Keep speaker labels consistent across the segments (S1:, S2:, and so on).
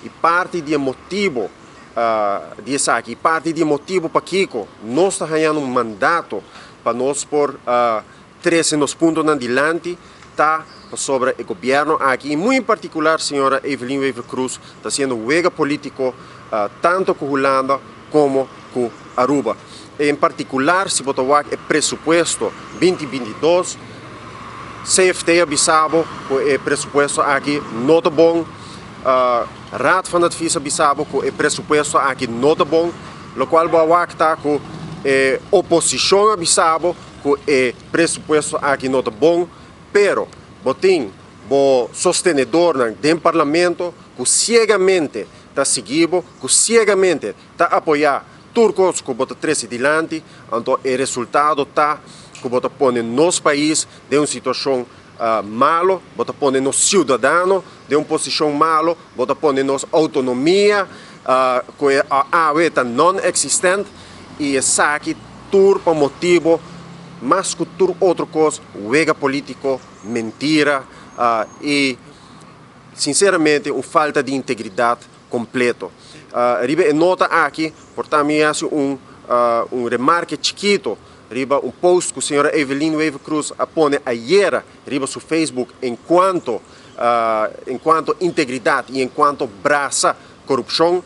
S1: Y parti di e motibo di esaki, y parti di e motibo pakico nos ta hañando un mandato pa nos por trece nos puntonan dilanti ta pasobra e gobierno aki y muy en particular señora Evelyn Wever-Croes ta haciendo wega politico tanto cu Hulanda como cu Aruba. En particular si bo ta wak e presupuesto 2022, CFT a bisa bo cu e presupuesto aki no ta bon, Raad van Advies a bisa bo cu e presupuesto aki no ta bon, locual bo a wak ta cu e oposicion a bisa bo cu e presupuesto aki no ta bon, pero bo tin bo sostenedornan den parlamento cu ciegamente ta sigui bo, cu ciegamente ta apoya tur cos cu bo ta trece dilanti, anto e resultado ta cu bo ta pone nos pais den un situacion malo, bo ta pone nos ciudadano den un posicion malo, bo ta pone nos autonomia cu awe ta non-existent y esaki tur pa motibo mas cu tur otro cos wega politico, mentira y sinceramente un falta di integridad completo. Riba e nota aki por ta mi haci un remarke chikito riba un post cu señora Evelyn Wever-Croes a pone ayera riba su Facebook en cuanto integridad y en cuanto brasa corupcion,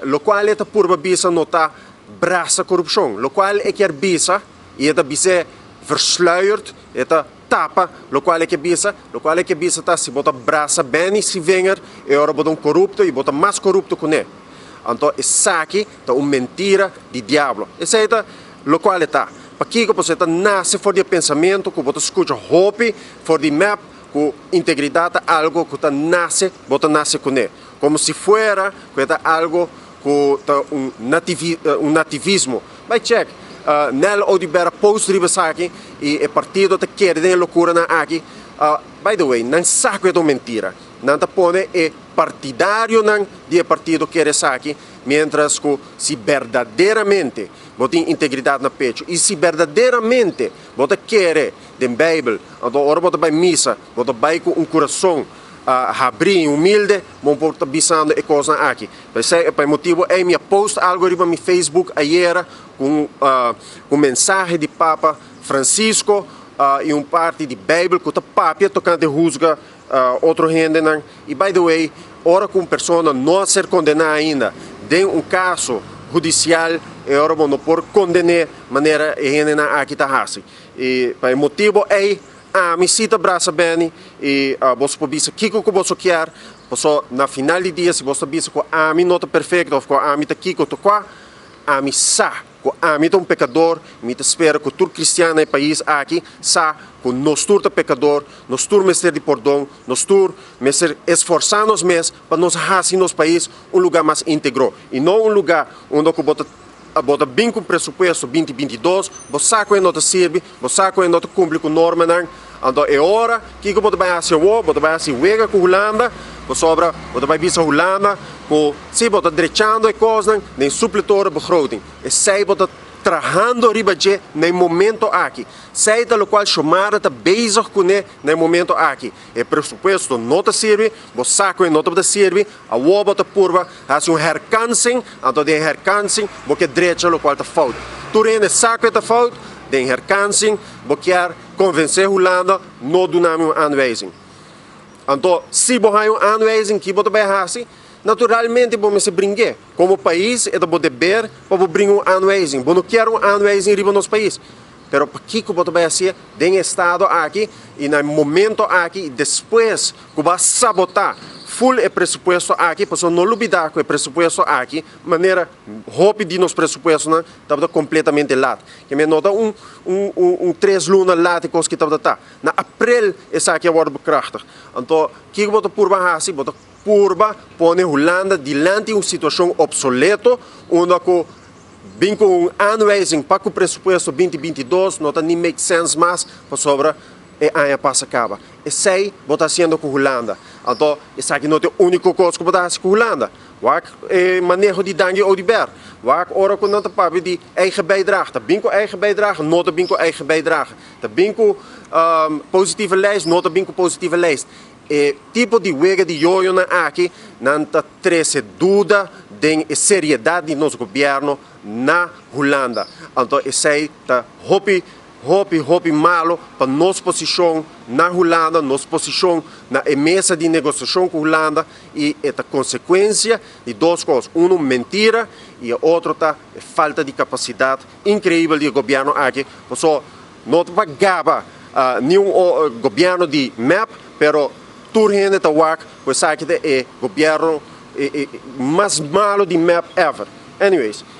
S1: locual e ta purba bisa no ta brasa corupcion, locual e kier bisa y e ta bisa versluierd, e ta tapa locual e kier bisa. Locual e kier bisa ta si bo ta brasa Benny Sievinger, e ora bo ta un corupto y bo ta mas corupto cu ne. Anto esaki ta un mentira di diablo. Esey ta locual e ta. Pakico? Pasobra e ta nace for di pensamento cu bo ta scucha hopi for di MEP cu integridad ta algo cu ta nace, bo ta nace cu ne. Como si fuera cu ta algo cu ta un nativismo. Bay check. Nel Oduber a post riba esaki y e partido ta kere den locura nan aki. By the way, nan sa cu e ta un mentira. Nan ta pone e partidarionan di e partido kere esaki, mientras cu si berdaderamente bo tin integridad na pecho y si berdaderamente bo ta kere den Bijbel, anto ora bo ta bay misa, bo ta bay cu un curason habri y humilde, bo por ta bisando e cosnan aki. Pa e motibo ey mi a post algo riba mi Facebook ayera cu un mensahe di Papa Francisco y un parti di Bijbel cu ta papia tocante huzga otro hendenan. Y by the way, ora cu un persona no a ser condena ainda den un caso hudicial, e ora bo no por condene manera e hendenan aki ta haci. Y pa e motibo ey, ami si ta brasa Benny y bo por bisa kico cu bo kier, paso na final di dia si bo bisa cu ami no ta perfecto of cu ami ta kico ta cua, ami sa cu ami ta un pecador, mi ta spera cu tur cristian na e pais aki sa cu nos tur ta pecador, nos tur mester di pordon, nos tur mester esforsa nos mes pa nos haci nos pais un lugar mas integro y no un lugar unda cu bo ta bin cu presupuesto 2022, bo sa cu no ta sirbi, bo sa cu no ta cumpli cu normanan. Anto e ora kico bo ta bay haci awo? Bo ta bay haci wega cu Hulanda, pasobra bo ta bay bisa Hulanda cu si bo ta drechando e cosnan den suppletoire begroting. Esey bo ta trahando riba dje na e momento aki. Esey ta locual Xiomara ta bezig cune na e momento aki. E presupuesto no ta sirbi, bo sa cu no ta sirbi, awo bo ta purba haci un herkansing, anto den herkansing bo kier drecha locual ta fout. Tur hende sa cu ta fout, den herkansing bo kier convence Hulanda no duna mi un aanwijzing. Anto, si bo hay un aanwijzing, kico bo ta bay haci? Naturalmente bo mester bring'e. Como pais, e ta bo deber pa bo bringa un aanwijzing. Bo no kier un aanwijzing riba nos pais. Pero pakico bo ta bay haci den estado aki y na momento aki y despues cu bo a sabota full e presupuesto aki, pasobra no lubida cu e presupuesto aki, manera hopi di nos presupuestonan, tabata completamente laat. Kiermen no ta un 3 luna laat e cos cu tabata ta. Na april esaki a wordo bekrachtig. Anto, kico bo ta purba haci? Bo ta purba pone Hulanda dilanti un situacion obsoleto, unda cu bin cu un aanwijzing pa cu presupuesto 2022 no ta ni make sense mas, pasobra e aña pasa caba. Esey bo ta haciendo cu Hulanda. Anto, esaki no ta e unico cos cu bo ta haci cu Hulanda. Wak maneho di Dangui Oduber. Wak ora cu nan ta papia di eigen bijdrage. Ta bin cu eigen bijdrage, no ta bin cu eigen bijdrage. Ta bin cu positieve lijst, no ta bin cu positieve lijst. E tipo di wega di yoyo nan aki, nan ta trese duda den e seriedad di nos gobierno na Hulanda. Anto esey ta hopi, hopi, hopi malo pa nos posicion na Hulanda, nos posicion na e mesa di negociacion cu Hulanda, y e ta consecuencia di dos cos. Uno, mentira, y otro ta falta di capacidad increibel di gobierno aki. So, no pa gaba ningun gobierno di MEP, pero tur hende ta wak, pues aki e gobierno mas malo di MEP ever. Anyways,